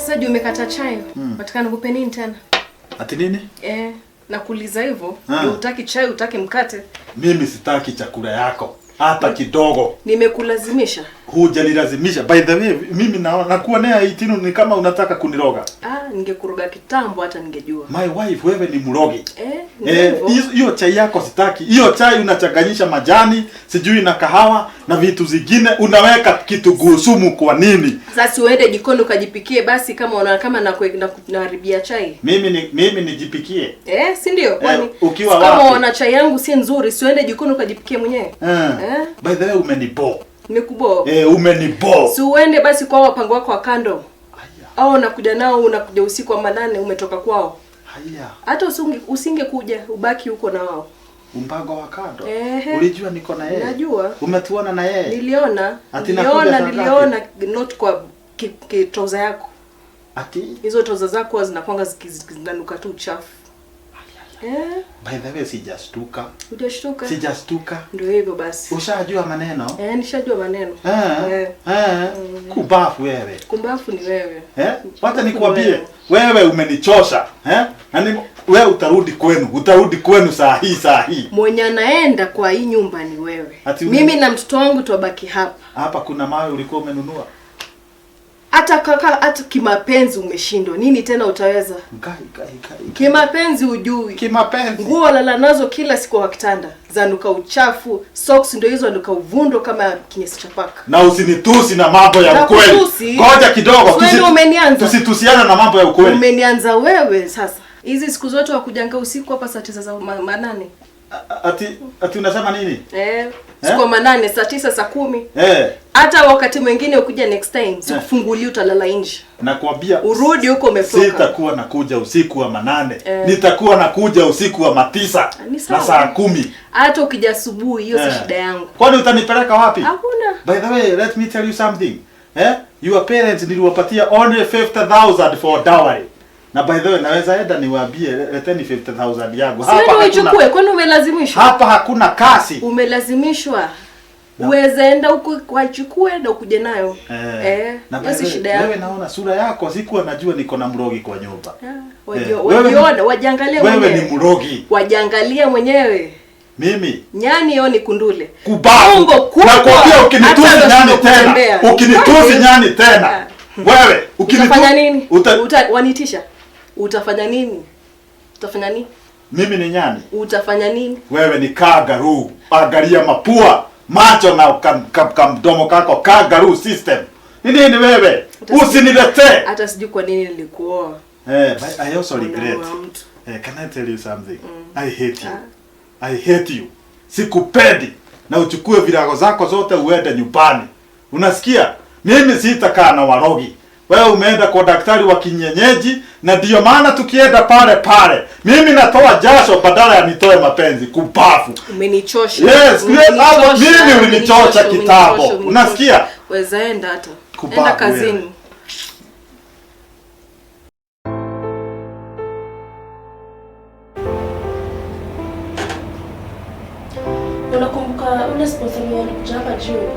Sasa juu umekata chai. Nataka nikupe nini tena? Ati nini? Nakuuliza hivyo. Ndio hutaki chai, hutaki mkate. Mimi sitaki chakula yako hata kidogo. Nimekulazimisha. Hujanilazimisha. By the way, mimi nakuonea itinu ni kama unataka kuniroga. Ningekuroga kitambo hata ningejua. My wife, wewe ni mrogi. Hiyo chai yako sitaki. Hiyo chai unachanganyisha majani, sijui na kahawa na vitu zingine, unaweka kitunguu sumu kwa nini? Sasa uende jikoni ukajipikie basi kama unaona kama naharibia chai. Mimi nijipikie. Si ndio? Kwani ukiwa kama wapi? Unaona chai yangu si nzuri, si uende jikoni ukajipikie mwenyewe. By the way, umenibo. Nimekubo. Umenibo. Si uende basi kwa wapango wako wa kando. Au unakuja nao, unakuja usiku wa manane umetoka kwao. Haya. Hata usingekuja ubaki huko na wao. Mpango wa kando. Ulijua niko na yeye? Najua. Umetuona na yeye? Niliona. Niliona not kwa trouser yako. Ati hizo trouser zako zinakwanga zinanuka tu uchafu. By the way, sijastuka. Hujashtuka? Sijastuka. Ndio hivyo basi. Ushajua maneno? Nishajua maneno. Kumbafu wewe. Kumbafu ni wewe. Wacha nikwambie, wewe umenichosha. Yaani wewe utarudi kwenu. Utarudi kwenu saa hii saa hii. Mwenye anaenda kwa hii nyumba ni wewe. Mimi na mtoto wangu tuabaki hapa. Hapa kuna mawe ulikuwa umenunua. Hata kaka, hata kimapenzi umeshindwa. Nini tena utaweza? Kai. Kimapenzi hujui. Kimapenzi. Nguo lala nazo kila siku kwa kitanda. Zanuka uchafu, socks ndio hizo nuka uvundo kama kinyesi cha paka. Na usinitusi na mambo ya ukweli. Ngoja kidogo, tusitusiane na mambo ya ukweli. Umenianza wewe sasa. Hizi siku zote wakujanga usiku hapa saa 9 za manane. Ati unasema nini? Siku manane, saa 9, saa 10. Hata wakati mwingine ukija next time, sikufungulia utalala nje. Nakwambia urudi huko umetoka. Sitakuwa nakuja usiku wa manane. Nitakuwa nakuja usiku wa 9 na saa 10. Hata ukija asubuhi hiyo si shida yangu. Kwani utanipeleka wapi? Hakuna. By the way, let me tell you something. Your parents niliwapatia only 50,000 for dowry. Na by the way, naweza enda niwaambie leteni 50,000 yangu. Hapa hakuna. Kwani umelazimishwa? Hapa hakuna kasi. Umelazimishwa. Uweze enda huko kuachukue na ukuje nayo. Na si shida yako. Wewe naona sura yako, sikuwa najua niko na mrogi kwa nyumba. Wajiona, wajiangalia mwenyewe. Wewe ni mrogi. Wajiangalia mwenyewe. Mimi nyani yoni kundule. Kubafu. Nakwambia ukinitusi nyani tena. Ukinitusi nyani tena. Wewe ukinifanya nini? Wanitisha. Utafanya nini? Utafanya nini? Mimi ni nyani. Utafanya nini? Wewe ni kangaroo. Angalia mapua, macho na mdomo kako, kangaroo system. Ni nini wewe? Usiniletee. Hata sijui kwa nini nilikuoa. But I also regret. Can I tell you something? I hate you. I hate you. Sikupendi. Na uchukue virago zako zote uende nyumbani. Unasikia? Mimi sitakaa na warogi. Wewe umeenda kwa daktari wa kinyenyeji na ndio maana tukienda pale pale mimi natoa jasho badala ya nitoe mapenzi. Kubafu. Umenichosha. Yes, mimi ulinichosha kitambo. Unasikia? Weza enda hata. Enda kazini. Unakumbuka ule sponsor mwenye alikuja hapa jioni?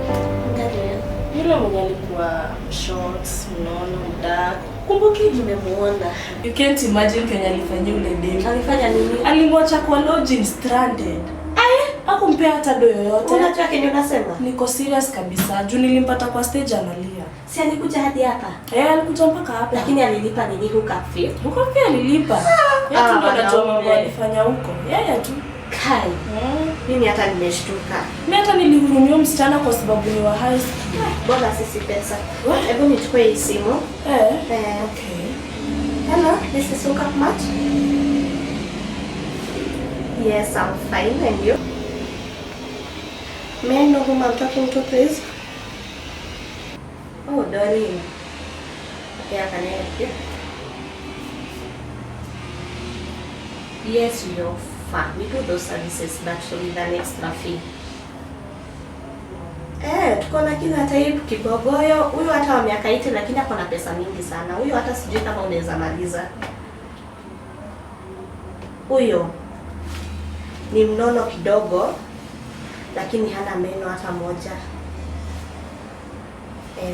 Angalia. Yule mwenye alikuwa short, mnono, mdark. Kumbuki nimemuona. You can't imagine Kenya alifanyia ule dem. Alifanya nini? Alimwacha kwa lodging stranded. Hakumpea hata do yoyote. Unajua kenye unasema? Niko serious kabisa. Juu nilimpata kwa stage analia. Si alikuja hadi hapa? Alikuja mpaka hapa. Lakini alilipa nini hookup fee? Hookup fee alilipa. Yeye tu ndo anajua mambo alifanya huko. Yeye tu. Kai. Mimi hata nimeshtuka. Mimi hata nilihurumia msichana kwa sababu ni wa high school. Bora sisi pesa. Hebu nichukue hii simu. Okay. Hello, this is Hookup Mart. Yes, I'm fine, and you? May I know whom I'm talking to, please? Oh, Doreen. Okay, I can help you. Yes, we offer. We do those services, but with an extra fee. Tuko na kila type kibogoyo. Huyu hata wa miaka 8 lakini ako na pesa mingi sana. Huyu hata sijui kama unaweza maliza. Huyo ni mnono kidogo lakini hana meno hata moja.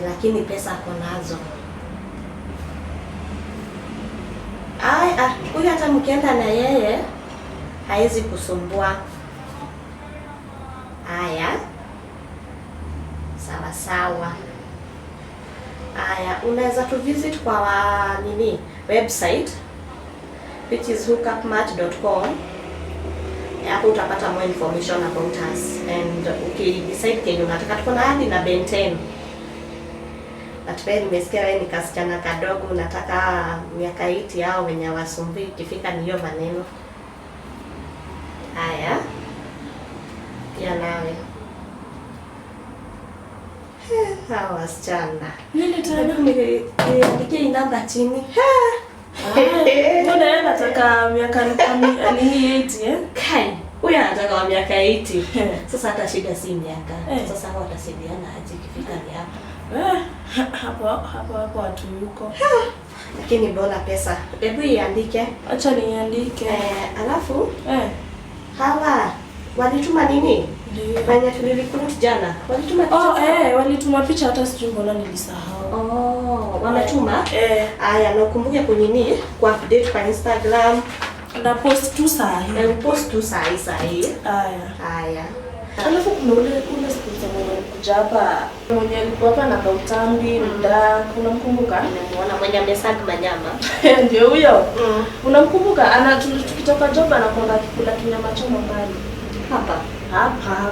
Lakini pesa ako nazo. Huyu hata mkienda na yeye haezi kusumbua. Haya. Sawa sawa. Haya, unaweza tu visit kwa nini website which is hookupmatch.com. Hapo utapata more information about us and ukidecide kenye unataka, tuko na hadi na Ben 10. But wewe nimesikia wewe ni kasichana kadogo, unataka miaka 80 hao wenye wasumbui, ikifika ni hiyo maneno. Haya. Pia nawe. Hawa wasichana. Nini tena? Niandikie hii namba chini. Mbona yeye anataka miaka nini 80 eh? Kai, huyu anataka wa miaka 80. Sasa hata shida si miaka. Sasa hao watasaidiana aje ikifika ni hapa? Hapo watu yuko. Lakini bora pesa. Hebu iandike. Acha niandike. Alafu hawa walituma nini? Wenye tulirecruit jana. Walituma picha. Walituma picha, hata sijui mbona nilisahau. Oh, wametuma? Aya, na ukumbuke kunini kwa update kwa Instagram. Na post tu saa hii. Post tu saa hii. Haya. Alafu kuna ule sponsor mwenye alikuja hapa, mwenye alikuwa hapa na Kautambi, Mda, unamkumbuka? Nimemuona mwenye amesag manyama. Ndio huyo. Unamkumbuka? Ana tukitoka job anakuanga akikula kinyama choma mbali. Hapa. Hapa.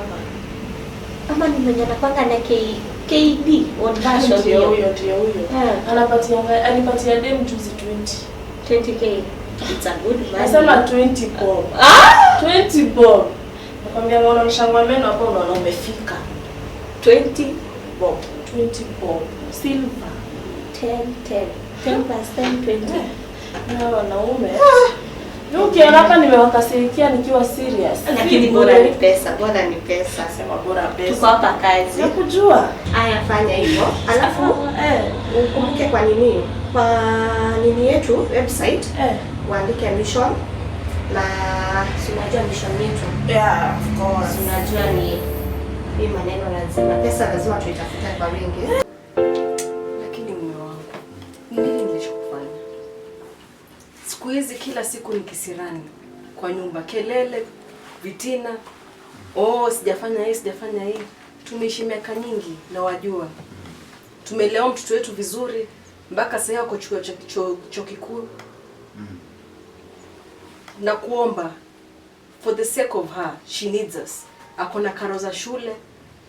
Ama ni mwenye anakuanga na KD on version Ndio huyo, ndio huyo. Alipatia dem juzi 20. 20k. It's a good money. Nasema 20 bob. 20 bob. Nakwambia unaona mshangwa meno hapo, unaona umefika. 20 bob. 20 bob. Silver. 10 10. 10 plus 10 20. Na wanaume. Ukiona hapa nimewakasirikia nikiwa serious. Lakini bora ni pesa, bora ni pesa. Sema bora pesa. Tuko hapa kazi. Nakujua. Aya, fanya hivyo. Alafu ukumbuke kwa nini? Kwa nini yetu website uandike mission na si unajua mission yetu. Yeah, of course. Si unajua ni hii maneno lazima, pesa lazima tuitafute kwa wingi. Lakini mume wangu, ni nini nilichokufanya? Siku hizi kila siku ni kisirani kwa nyumba, kelele, vitina. Oh, sijafanya hii, sijafanya hii. Tumeishi miaka nyingi na wajua. Tumelea mtoto wetu vizuri mpaka sasa yuko chuo kikuu. Na kuomba for the sake of her, she needs us. Akona karo za shule,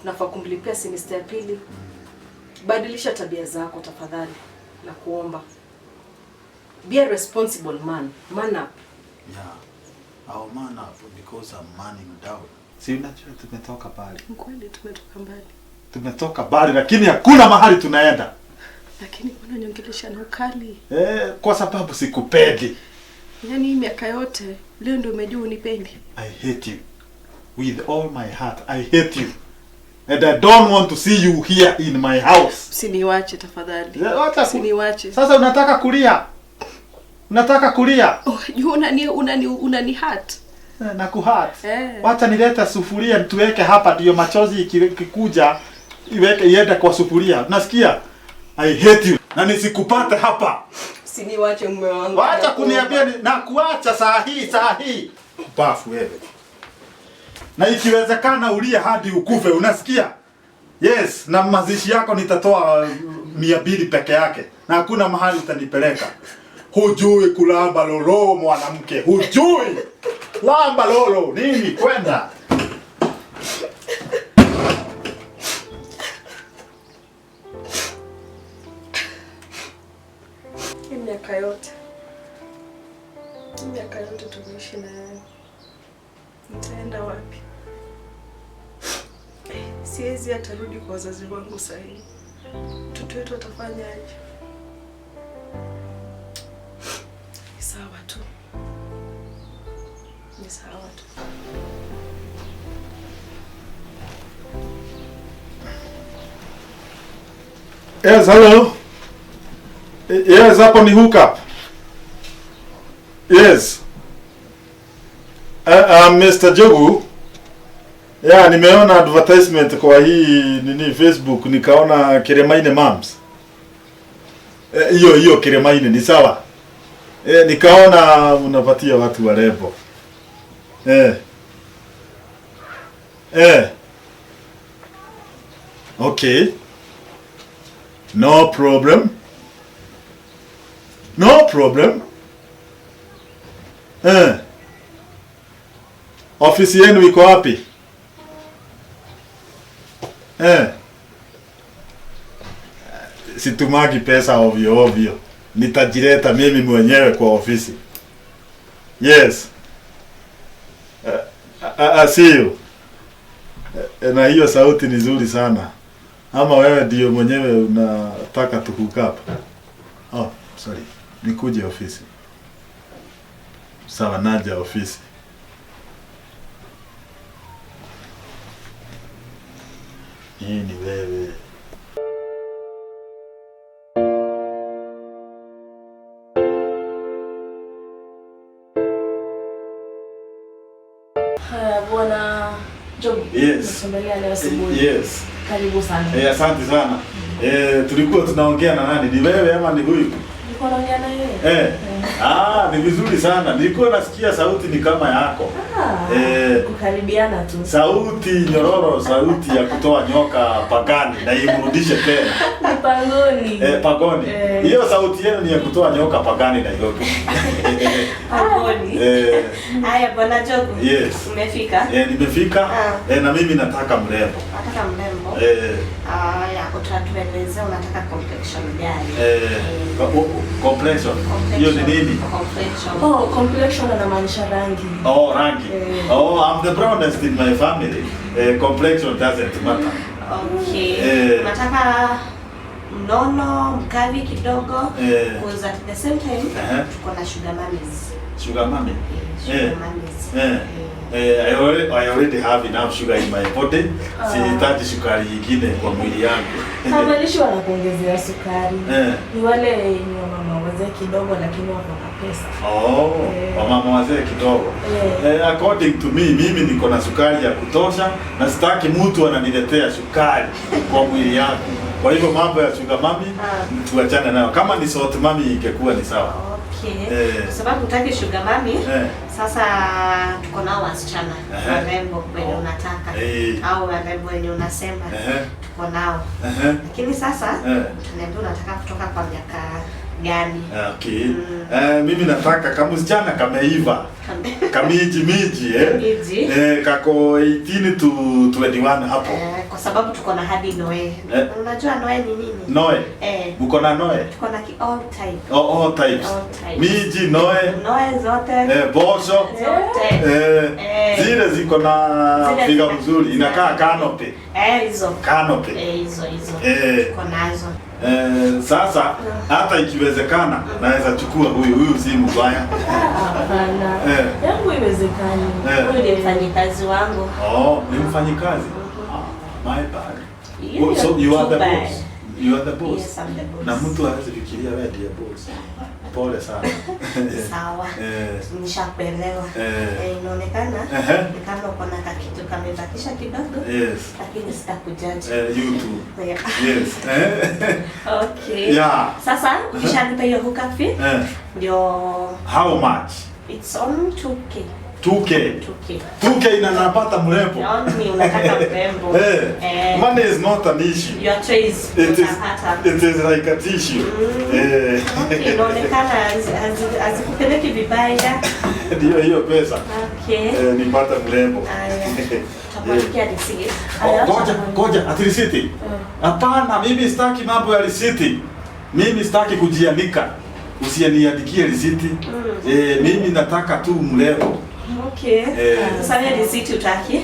tunafaa kumlipia semester ya pili. Badilisha tabia zako tafadhali, na kuomba. Be a responsible man. Man up. Yeah. I'll man up because I'm manning down. Si unajua tumetoka mbali. Kweli tumetoka mbali. Tumetoka mbali lakini hakuna mahali tunaenda. Lakini mbona uniongelesha na ukali? Kwa sababu sikupendi. Yaani miaka yote leo ndio umejua unipendi. I hate you. With all my heart, I hate you. And I don't want to see you here in my house. Usiniwache tafadhali. Usiniwache. Sasa unataka kulia? Unataka kulia? Oh, unani hurt. Na kuhurt. Wacha nilete sufuria tuweke hapa ndio machozi ikikuja iweke iende kwa sufuria. Unasikia? I hate you. Na nisikupate hapa. Usiniwache mume wangu. Wacha kuniambia na kuacha saa hii. Bafu wewe. Na ikiwezekana ulie hadi ukufe, unasikia? Yes, na mazishi yako nitatoa 200 peke yake. Na hakuna mahali utanipeleka. Hujui kulamba lolo mwanamke, hujui. Lamba lolo nini kwenda? Miaka yote tumeishi na yeye. Nitaenda wapi? Siwezi atarudi kwa wazazi wangu sasa hivi. Mtoto wetu atafanya aje? Ni sawa tu. Ni sawa tu. Yes, hello. Yes, hapo ni hookup. Yes. Mr. Jogu. Yeah, nimeona advertisement kwa hii nini Facebook, nikaona Kiremaine Moms. Hiyo Kiremaine ni sawa. Nikaona mnapatia watu warembo. Okay. No problem. No problem. Ofisi yenu iko wapi? Situmagi pesa ovyo ovyo. Nitajileta mimi mwenyewe kwa ofisi. Yes. I see you. Na hiyo sauti ni nzuri sana. Ama wewe ndio mwenyewe unataka tu hook up? Oh, sorry. Nikuje ofisi. Sawa, naja ofisi. Hii ni wewe. Haya bwana Job. Yes. Natembelea leo asubuhi. Yes. Karibu sana. Asante sana. Tulikuwa tunaongea na nani? Ni wewe ama ni huyu? Nilikuwa naongea na yeye. Ni vizuri sana. Nilikuwa nasikia sauti ni kama yako. Kukaribiana tu. Sauti nyororo, sauti ya kutoa nyoka pagani na imrudishe tena. Ni pangoni. Pagoni. Hiyo sauti yenu ni ya kutoa nyoka pagani Nairobi. Pagoni. Haya bwana Jogu. Yes. Umefika? Nimefika. Na mimi nataka mrembo. Nataka mrembo. Haya, utatuelezea unataka complexion gani? Complexion. Hiyo ni nini? Complexion. Oh, complexion anamaanisha rangi. Oh, rangi. Oh, I'm the brownest in my family. Complexion doesn't matter. Okay. Unataka mnono, mkavi kidogo, because at the same time tuko na sugar mummies. Sugar mummy? Sugar mummies. I already have enough sugar in my body. Sihitaji sukari nyingine kwa mwili yangu. Hawalishi wanakuongezea sukari. Ni wale ni wamama wazee kidogo lakini wako na pesa. Oh, wamama wazee kidogo. According to me, mimi niko na sukari ya kutosha na sitaki mtu ananiletea sukari kwa mwili yangu. Kwa hivyo mambo ya sugar mummy tuachane nayo. Kama ni salt mummy ingekuwa ni sawa. Okay. Kwa sababu hutaki sugar mummy, sasa tuko nao wasichana warembo wenye unataka au warembo wenye unasema tuko nao. Lakini sasa utaniambia unataka kutoka kwa miaka gani? Okay. Mimi nataka kama msichana kameiva. Kamiji miji Miji. Kako 18 to 21 hapo. Kwa sababu tuko na hadi Noe. Unajua Noe ni nini? Noe. Mko na Noe? Tuko na all type. Oh, all types. All types. Miji, Noe. Noe zote. Bosho. Zote. Zile ziko na figa mzuri, inakaa canopy. Hizo. Canopy. Hizo hizo. Tuko nazo. Sasa hata ikiwezekana naweza chukua huyu si mbaya. Hapana. Yangu iwezekani. Huyu ni mfanyikazi wangu. Oh, ni mfanyikazi. My bad. So you are the boss. You are the boss. Yes, I'm the boss. Na mtu hawezi fikiria wewe ndiye boss. Pole sana. Sawa. Nishakuelewa. Inaonekana ni kama uko na kitu kamebakisha kidogo. Yes. Lakini sitakujaji. You too. Yeah. Yes. Okay. Yeah. Sasa ukishanipa hiyo hookup fee ndio how much? It's on 2K. 2K. 2K. 2K na napata mrembo. Yaani unataka mrembo. Money is not an issue. Your choice. It is like a tissue. Okay, inaonekana hazikupeleki vibaya. Ndio hiyo pesa. Okay. Nipata mrembo. Tutakuandikia receipt. Ngoja, ati receipt? Hapana, mimi sitaki mambo ya receipt. Mimi sitaki kujiandika. Usiniandikie receipt. Mimi nataka tu mrembo. Okay. Sasa hiyo receipt utaki?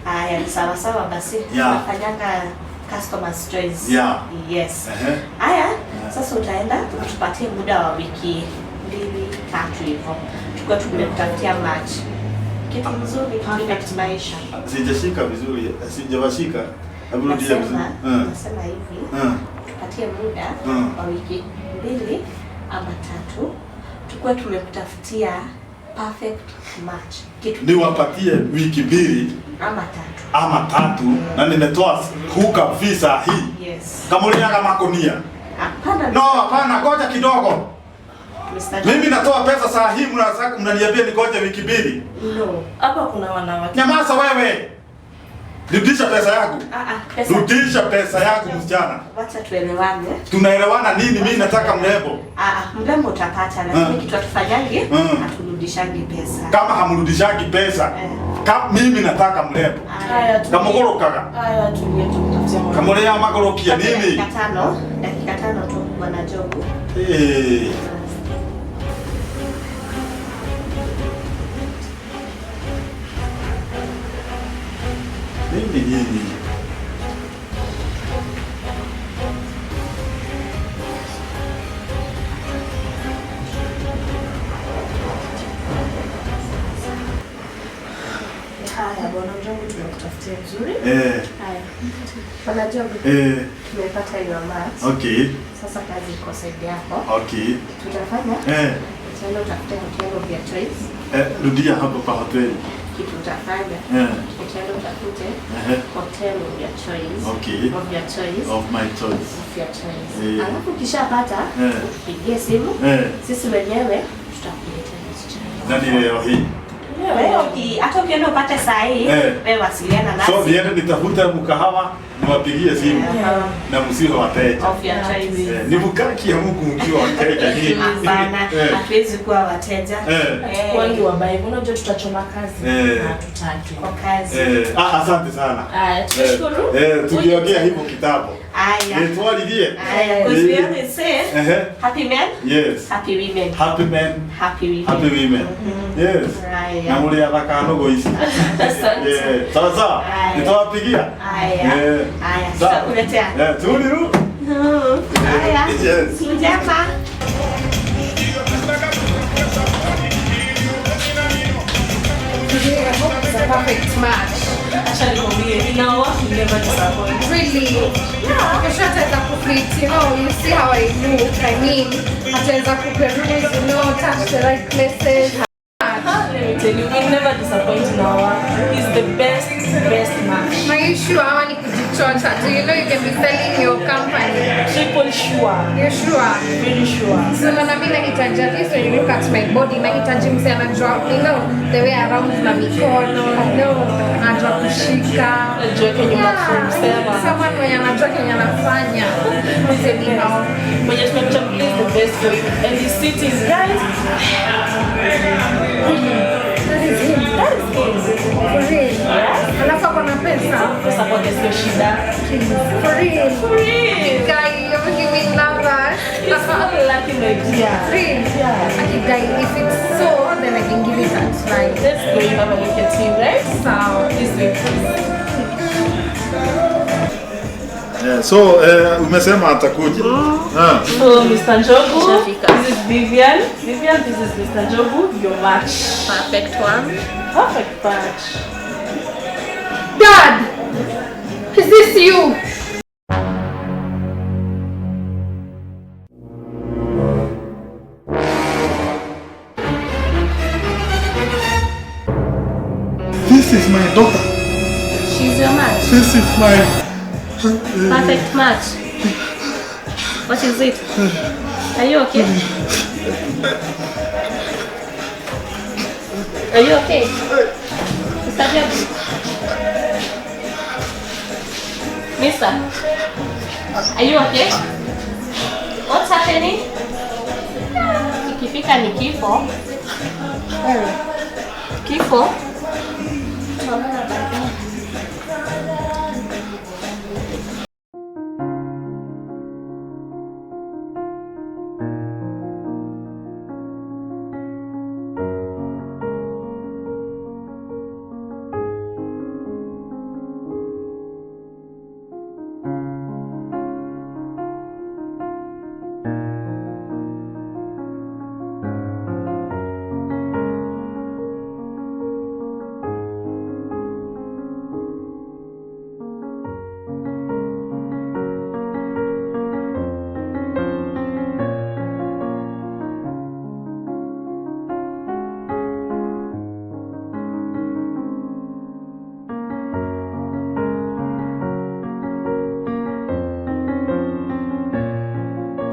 Haya, sawa sawa basi. Tunafanyanga customers choice. Yeah. Yes. Haya, sasa utaenda tupatie muda wa wiki 2 3 hivyo. Tukua tumekutafutia match. Kitu mzuri perfect maisha. Sijashika vizuri, sijawashika. Hebu rudia vizuri. Nasema hivi. Tupatie muda wa wiki 2 ama 3. Tukua tumekutafutia perfect match. Kitu niwapatie wiki 2 ama 3. Ama 3 na nimetoa hookup fee saa hii. Yes. Kama uliaga makonia. Hapana. No, hapana, ngoja kidogo. Mr. Mimi natoa pesa saa hii mnaniambia ningoje wiki mbili. No. Hapa kuna wanawake. Nyamaza wewe. Rudisha pesa yangu. Pesa. Rudisha pesa yangu msichana. Wacha tuelewane. Tunaelewana nini? Mimi nataka mrembo. Mrembo utapata, lakini kitu hatufanyangi, haturudishangi pesa. Kama hamrudishangi pesa, kama mimi nataka mrembo. Haya tu. Kamugorokaga. Haya tulie tukutafutie mrembo. Kamulea magorokia nini? Dakika tano tu Bwana Jobu. Nini nini? Haya Bwana Njogu, tumekutafutia vizuri. Haya. Bwana Njogu. Tumepata hiyo match. Okay. Sasa kazi iko side yako. Okay. Tutafanya? Tutaenda utafute hotel of your choice. Rudia hapo kwa hoteli. Kitu utafanya. Utaenda utafute hotel of your choice. Okay. Of your choice. Of my choice. Of your choice. Alafu ukishapata, utupigie simu. Sisi wenyewe tutakuletea msichana. Nani leo hii? Wewe hata ukienda upate saa hii, wewe wasiliana nasi. So niende nitafute mkahawa niwapigie simu na msiwe wateja. Of your choice. Ni mkaki ya Mungu mkiwa wateja hii. Hapana, hatuwezi kuwa wateja. Wengi wa baibu, unajua tutachoma kazi na hatutaki. Kwa kazi. Asante sana. Haya, tunashukuru. Tuliongea hivyo kitambo. Aya. Tuwalilie. Aya, because we always say happy men, yes. Happy women. Happy men, happy women. Happy women. Yes. Na mule athaka nugo ici. Asante. Sawa sawa. Nitawapigia. Aya. Aya, tutakuletea. Tuliru. Aya. Yes. Njema. I hope it's a perfect match. Actually, in our work, we never disappoint. Really? Yeah. Kesho ataweza kufit, you know, you see how I look. I mean, ataweza kuperuse, you know, touch the right places. Let me tell you, we never disappoint in our work. It's the best match. My issue, hawa ni kujichocha. Do you know you can be selling your company? Triple sure. You're sure? Very sure. So na mimi nahitaji, at least when you look at my body, nahitaji mse anajua, you know, the way around na mikono, you know, anajua kushika. Anajua kenye unasema. Someone mwenye anajua kenye anafanya. Mse ni hao. Mwenye tumemchagulia is the best for you. And the city is right. That is him. That is him. For real. Yes. Alafu ako na pesa. Pesa kwake sio shida. For real. For real. Guy, you're making me nervous. It's not lucky, my dear. Real. Yeah. Okay, guy, if it's so, then I can give it a try. Let's go and have a look at him, right? So, this way, please. So, umesema atakuja. So, Mr. Njogu, this is Vivian. Vivian, this is Mr. Njogu, your match. Perfect one. Perfect match. Dad! Is this you? This is my daughter. She's your match. This is my perfect match. What is it? Are you okay? Are you okay? Mr. Njogu? Mister, are you okay? What's happening? Ikifika ni kifo. Kifo.